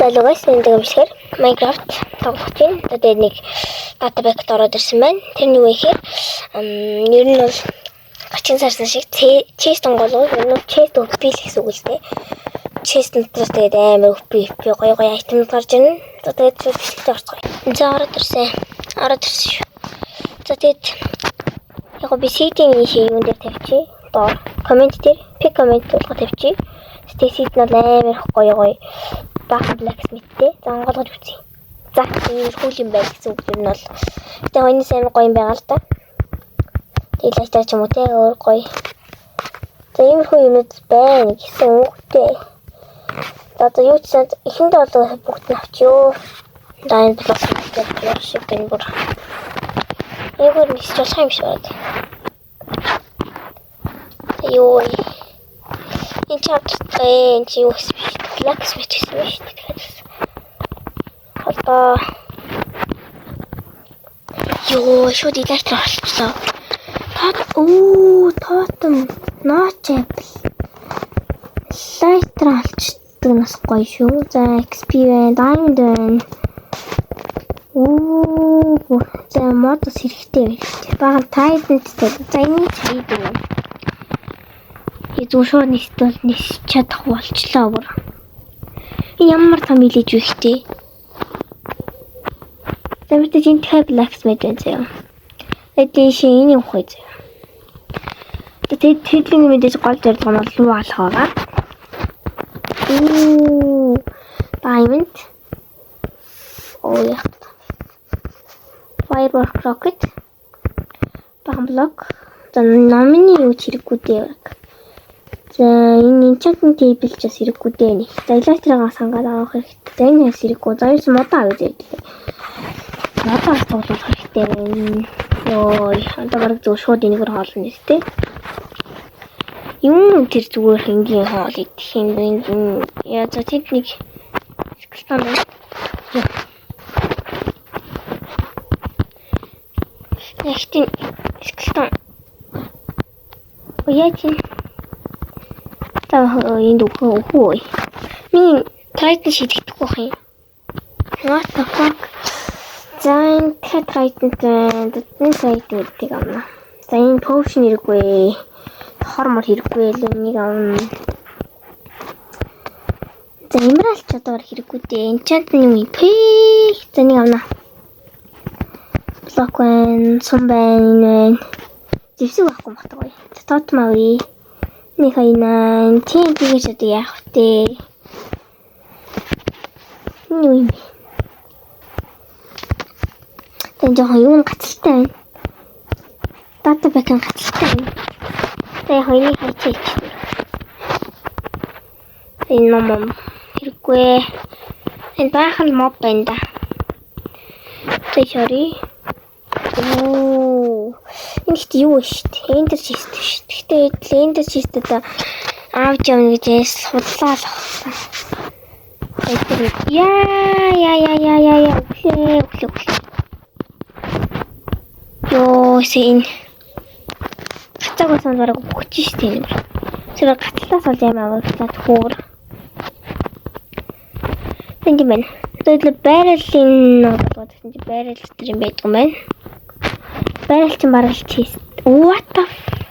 За hello guys, энэ бичлэгээр Minecraft тоглох чинь. За тэгээд нэг data pack ороод ирсэн байна. Тэр нь юу вэ гэхээр ер нь бол гачин сарсан шиг chest онгоолгоо. Ер нь chest OP л гэсэн үг л дээ. Chest дотроос тэгээд амар OP OP гоё гоё item гарч ирнэ. За тэгээд шууд бичлэгтээ орцгоё. За ороод ирсэн. Ороод ирсэн шүү. За тэгээд яг би seed-ийн юун дээр тавьчих. Доор comment дээр pick comment болгоо тавьчих. Тэгээд seed нь бол амар их гоё гоё баахан blacksmith-тэй. За онгойлгож үзье. За иймэрхүү юм байна гэсэн үг юм нь бол. Тэгээ энэ сайн гоё юм байгаа л да. Тэгээд лайтаа ч юм уу те өөр гоё. За иймэрхүү юмнууд байна гэсэн үгтэй. За одоо юу ч сан эхэндээ бол бүгд нь авчиё. За энэ блок шиг энэ бүр. Эйгөр нисч болох юм шиг байна. Юу энэ чи авчихсан. Энэ чи юу гэсэн бэ? Blacksmith гэсэн байна шүү дээ. Тэгэхээр одоо ёо шууд elytra болчихлоо. Тот оо totem notch apple. Elytra олчдаг нас гоё шүү. За XP байна, diamond байна. Оо за мод бас хэрэгтэй хэрэгтэй. Бага trident-тэй. За энийг чаяд юм. Зүгээр шууд нистэл нисч чадах болчлоо бүр. Ямар том илэж вэ хтэй. За мэдээж энэ дахиад blacksmith байна заяа. Тэгээд тийш энийг ухъя заяа. Тэгээд тэдний мэдээж гол зорилго нь бол луу алах байгаа. Оо diamond. Оо яа. Firework rocket. Бахан блок. За номны юу ч хэрэггүй дээ. За энэ enchantment table ч бас хэрэггүй дээ нэг. За elytra-гаа сангаад авах хэрэгтэй. За энэ бас хэрэггүй. За ерөөс модоо авах хэрэгтэй. Модоо бас цуглуулах хэрэгтэй байна. Йоо, одоо бараг зөв шууд энэгээр хоолно нэс тээ. Юм тэр зүгээр энгийн хоол идэх юм. Яа за тэнд нэг skeleton байна. Яг тийм skeleton. Оо яа тийм. За энд өхөө өхөө. Миний trident шидэгдэхгүй байх юм. What the fuck? За энэ дахиад trident байна. Энэ trident гэдгийг авна. За энэ potion хэрэггүй. Хор мор хэрэггүй л энийг авна. За emerald ч одоо хэрэггүй дээ. Enchant юм пэх. За нэг авна. Блок байна, сум байна, энэ байна. Зэвсэг байхгүй багтаа гоё. За totem авъя. Нэг хаяна. Тийм тэгэж одоо яах вэ? Энэ юу юм бэ? Тэн жоохон юу н гацалтай байна. Data pack нь гацалтай байна. За яг энийг хайчаач. Энэ ном ном хэрэггүй. Энэ баахан моб байна да. За sorry. Оо. Энэ ихт юу вэ шүү дээ? Ender chest шүү дээ. Гэхдээ ender chest одоо аавч явна гэж яас худлаа л ахсан. Яа яа яа яа яа яа өглөө өглөө өглөө. Йоо сэн гацааг болсон бараг өгч шүү дээ энэ. Тэр гатлаас бол юм авааглаад хөөр. Энд юм байна. Тэгээд байрлалын болгоод гэсэн чи байрлал дотор юм байдаг юм байна. Байрал чинь бараг л chest. What the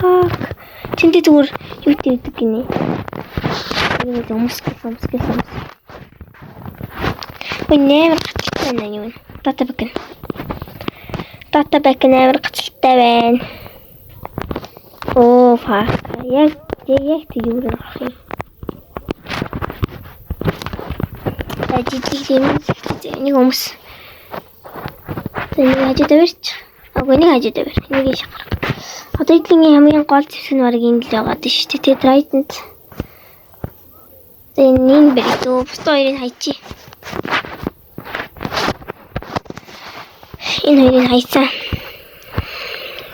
fuck? Чиндээ зүгээр юу гэдэг гинэ. Энэ өмсгөл өмсгөл өмс. Ой нээр гацалтай байна юу? Data pack. Data pack нээр гацалтай байна. Оо fuck. Яг яг тэг юу нэрх юм. За жижиг юм нэг өмс. За нэг хажууд авирч. Агүй нэг хажууд авир. Нэг иш гарга. Одоо эдлийн хамгийн гол зэвсэг нь бараг энд л байгаа дээ шүү дээ. Тэгээ trident. За энэ энэ бариг зөө бусдын хоёрыг хайчи. Энэ хоёрыг хайцаа.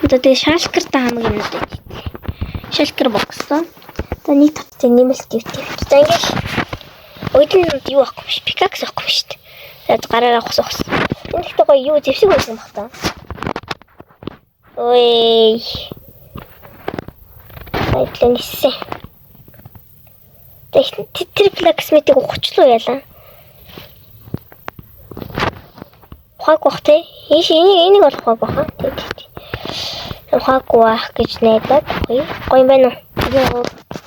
Одоо тэгээ shulker та хамаг юмнууд байж. Shulker box. За нэг таттай нэмэлт дэвтэй. За ингээл өдөрт юу авахгүй биш. Pickaxe авахгүй биш. За гараараа ухс ухс. Энэ ихтэй гоё юу зэвсэг байсан баг та. Ой. Айдлаа ниссэн. Тэр blacksmith-ийг ухчлаа ялаа. Ухаагүй бах те. Ийш энийг бол ухаагүй хаа. Тий, тий. Ухаагүй бах гэж найдаад гоё. Гоё юм байна уу?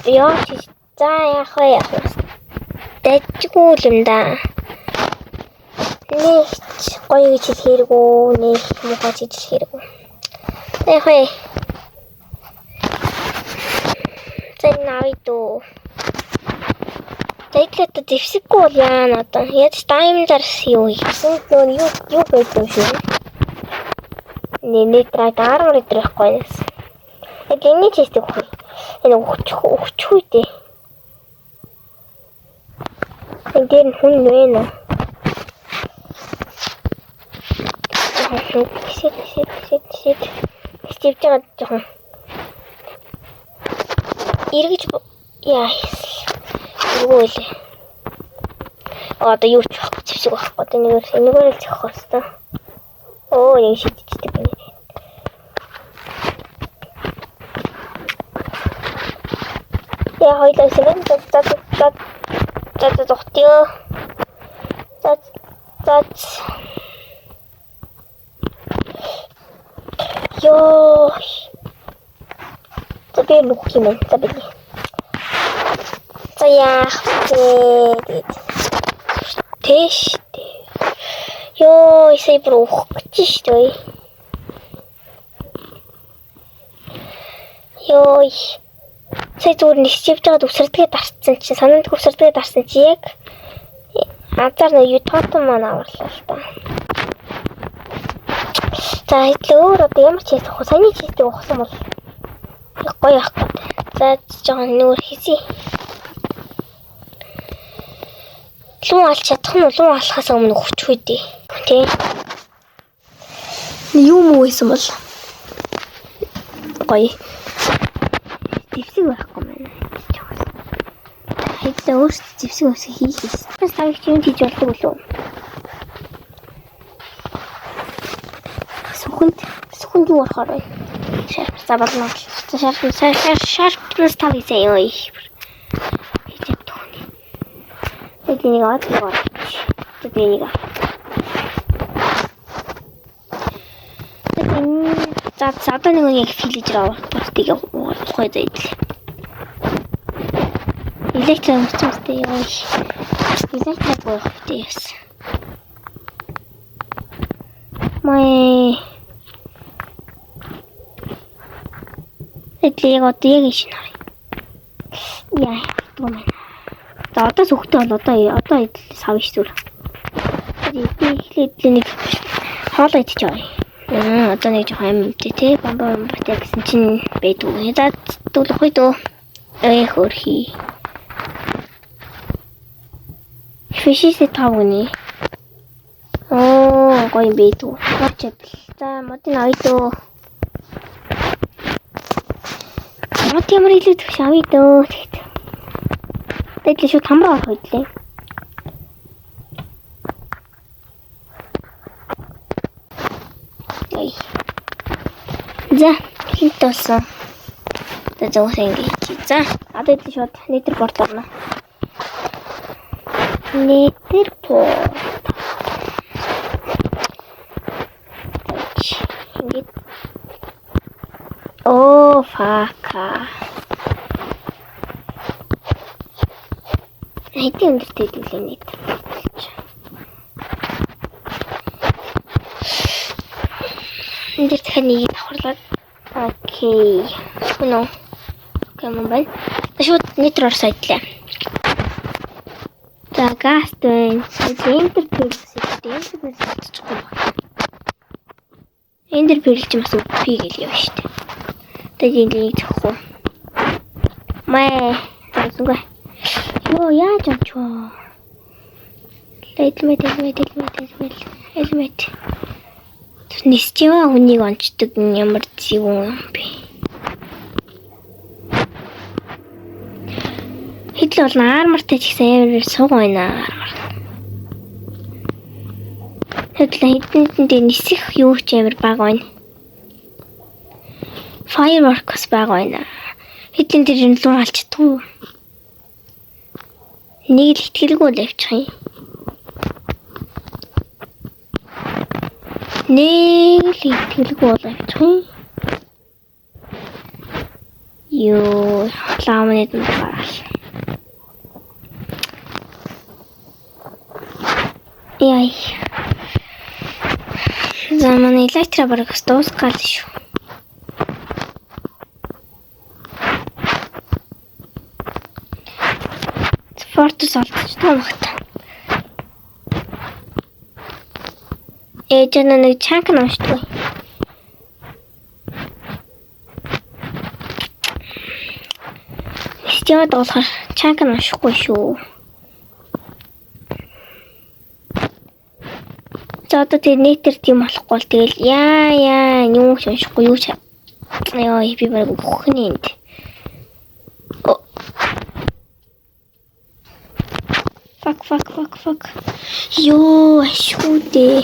Яа чи за яах вэ яах вэ? Дайчгүй юм да. Нэг гоё гэж хэлэх хэрэггүй, нэг муухай гэж хэлэх хэрэггүй. За яах вэ? За энэ авъя дөө. За идлээ одоо зэвсэггүй бол яана одоо. Яаж diamond-аар юу хийсэн? Нөө юу байдаг юм шиг. Netherite armor дээр байхгүй гэсэн. Яг энэний chest-ийг өгөх. Энэ өгчих үү дээ. Энэ дээр нь хүн байна уу? Шит шит шит шит. Стивж байгаа жоохон. Эргэж яа. Үгүй лээ. Одоо юу ч байхгүй зэвсэг байхгүй. Одоо энэгээр л зөхөх хэвээр. Оо, яг шидчихдэг юм. Яа хоёлаа сэрэн за за за за за зогтё. За за ёо. За би нүх юм байна. За би. За яах вэ? Тэгээд тэш дээ. Ёо, сая бүр өөх гэж шүү дээ. Ёо. Сая зүгээр нисч явж байгаад үсэрдгээ дарцсан чинь, санаанд үсэрдгээ дарсан чи яг азар нэг юу тотом маань аварлаа л та. За хэдлээ өөр одоо ямар chest авах вэ? Саяны chest-ийг ухсан бол их гоё явах гэдэг. За жоохон нүүр хийсье. Лүн алж чадах нь лүн алхаас өмнө өгчих үү дээ. Тэ. Юу муу байсан бол гоё. Зэвсэг байхгүй байна. Хэдлээ өөрсдөө зэвсэг өсөх хийх юм. Бас тавыг юм хийж болдог үлээ. Сүхэнд юу орохоор вэ? Sharp за болно. Sharp 5 хийсэн ёо. Хийж чадах нь. Тэгээд энийг аваад нэг орчих. Тэгээд энийг авах. За одоо нэг яг villager авах портыг ухай заяа. Электро өмссөн үстэй ёо. Электро гоох үстэй яасан. Май. Эдлээ яг одоо яг иш харъя. Яа, дүү мэн. За одоо сүхтэй бол одоо эдл сав ш зүр. Би эхлээд нэг хоол идчих авъя. Одоо нэг жоохон ам юмтэй те. Бамба бамбатай гэсэн чинь байдгүй. За дүүлэх үе дөө. Эх өрхий. Фишисээ тав гинэ. Оо, гоё юм байдгүй. Орчбл. За модын авъя дөө. Мод ямар илүү төгш авъя дөө. Тэгэд. Тэтэл шууд хамраа орох үдлээ. Ой. За, хинт болсон. За зөвхөн ингэ хийчих. За, одоо идэл шууд nether portal орно. Nether portal. Ингээд. Оо, fuck. Хэдийн өндөртэй идэвлээ nether portal. Энд дээр дахиад нэг давхарлаад. Окей. Үнэ. Окей мөн байна. Шууд nether орсон идлээ. За ghast байна. Ender pearl гэсэн. Ender pearl татчихгүй байна. Ender pearl ч бас үпи гэл явна шүү дээ. Тэгээд энийг зөхгүй. Мэ. Зэнгүй. Йоо яаж авч вэ? Элмэт элмэт элмэт элмэт элмэт. Нисч яваа хүнийг онцдог ямар зөв юм бэ? Хэдл бол армортай ч гэсэн амар суг байна армор. Хэдл хэдэн дээр нисэх юу ч амар бага байна. Firework бас бага байна. Хэдэн дээр юм луу алчдгүй. Нэг л итгэлгүй л явчих юм. Нэг л итгэлгүй бол авчих юм. Йоо, ламны дунд гараал. Яй. За манай электро бараг дуусгал шүү. Фортус олдчихсон багт. Ээж нэг чанк уншдаг. Стиад болохоор чанк уншихгүй шүү. За одоо тэр нэтер тийм болохгүй бол тэгэл яа юу ч уншихгүй юу ч. Йоо би бараг өгөх нь энд. Fuck fuck fuck fuck. Йоо ашгүй дээ.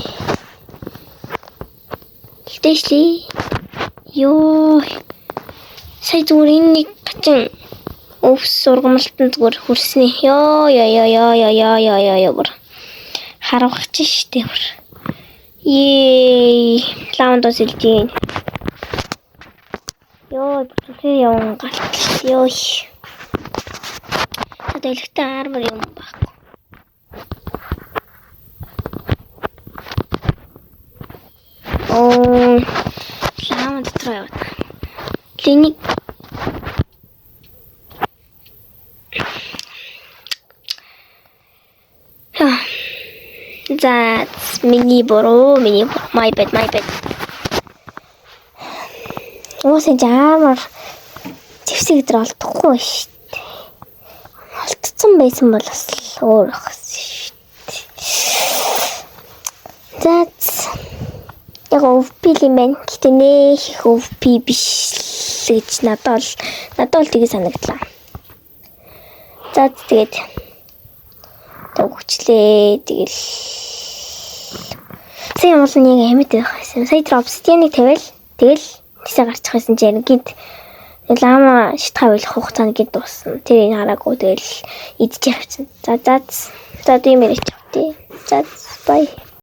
Дэшлээ. Йоо. Сая зүгээр энэ нэг гачин өвс ургамалтан зүгээр хүрсний. Йоо ёо ёо ёо ёо ёо ёо ёо бүр. Харавхаж штэ бүр. Ее, лаундос илж гин. Йоо, зүрхээ яван галт. Йоо. Одоо элэгтэй армор юм байхгүй. Оо, лава дотор яваад. Линик За, миний буруу, миний my bad, my bad. Уусаа жаамар зэвсэг дээр олдохгүй шүү дээ. Олдсон байсан бол бас өөр байх шүү дээ. За, яг OP юм байна. Гэтэ нэх их OP биш л гэж надад бол тгээ санагдлаа. За, тэгээд өгчлээ. Тэгэл сая бол нэг амьд байх байсан. Сая тэр обсидианыг тавиал тэгэл тэсээ гарчих байсан чинь гинт лама шатгаа ойлгох хугацаанд гинт дууссан. Тэр энэ хараагүй тэгэл идчих явцсан. За за за тийм яриач тий. За бай.